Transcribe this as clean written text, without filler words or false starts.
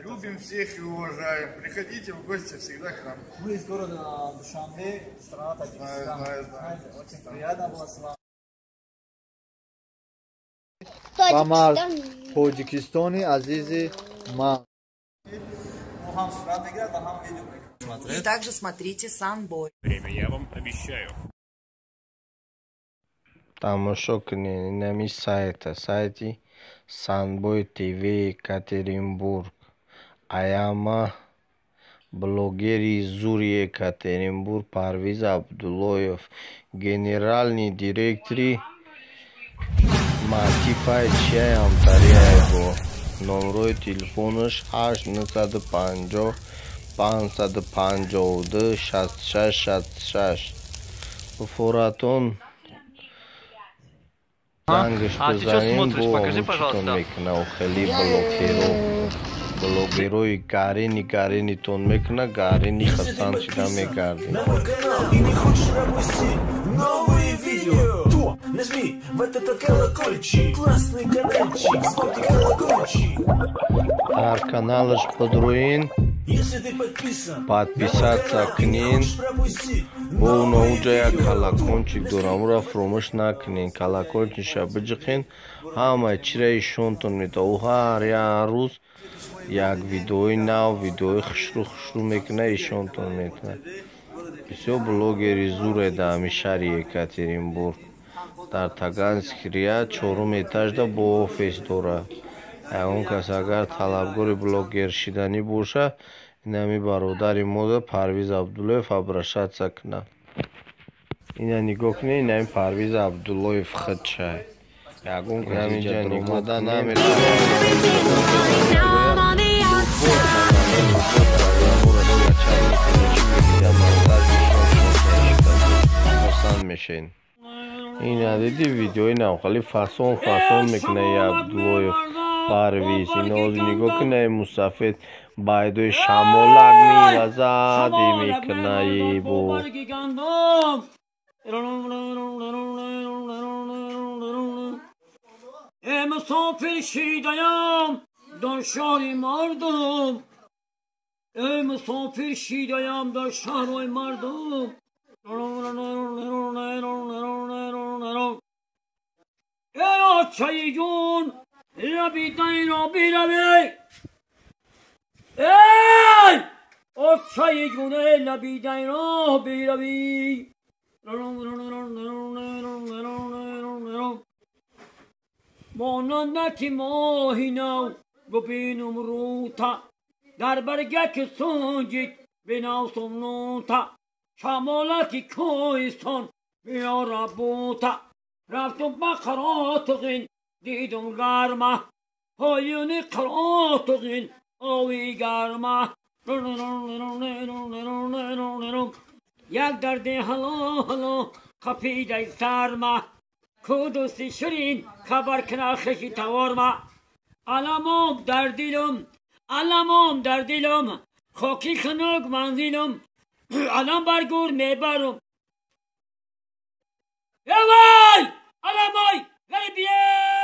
Любим всех и уважаем. Приходите в гости всегда к нам. Мы из города Душанбе, страна Таджикистан. Знаю, знаю, знаю. Очень приятно было с вами. Ба Тоҷикистони азизи ман. И также смотрите Санбой. Время я вам обещаю. Тамошо кунед, инами сайта, сайти Санбой ТВ Екатеринбург. Аяма блогери зури Екатеринбург Парвиз Абдуллоев, генеральный директори Матифай чияямтарияй, бо номрои телефонаш 8 950 552 66 66. Буфоратон, зангаш бизанем, бо омӯчитон мекуна. Хеле блогеро, блогерои гарини гаринитон мекуна, гарини хасан шида мегардем. Нажми вот этот колокольчик, классный каналчик, звонкий колокольчик. Дар каналаш подруин, Если ты подписан, подписаться кунин, бо уноуҷа як колокольчик дорам, ура фуромӯш накунин, колокольчиша биҷиқин, ҳамаи чира ишонтон меда. Ӯ ҳар як рӯз як видеои нав, видеои хушрӯ хушрӯ мекуна, ишонтон метавад. Бисёр блогери зуре дар ҳамин шаҳри Екатеринбург, дар Таганский ряд, чорум этажда бо офис дорад. Ягон кас агар талабгори блогер шиданӣ боша, инами бародари мода Парвиз Абдуллоев обращаться кунад. Ина нигоҳ кунед, инами Парвиз Абдуллоев худшай. Ягон кас инҷа нигоҳда наметавонад. Now I'm on the outside. Хурсанд мешен. Ина диди, видеои навхали фасон фасон мекуна и Абдуллоев Парвиз. Инози нигоҳ куна, мусафед байдои шамолак мевазад мекуна бо. Э мусофир шидаям дар шаҳри мардум, э мусофир шидаям дар шаҳрҳои мардум. Эй очаи ҷун, лабидайро биравӣ, эй очаи ҷун, эй лабидайро биравӣ. Монандаки моҳи нав бубинум рӯта, дар баргаки сунҷид бинавсум нута, шамолати кӯҳистон биёра бута. Рафтум ба Қаротуғин, дидум гарма, поёни Қаротуғин ови гарма. Як дарди ҳало ҳало қапидаи сарма, ку дӯсти ширин хабар кина хеши таворма. Аламом дар дилум, аламом дар дилум, хоки хунук манзилум, алам бар гур мебарум. Эвай, аламой ғарибие.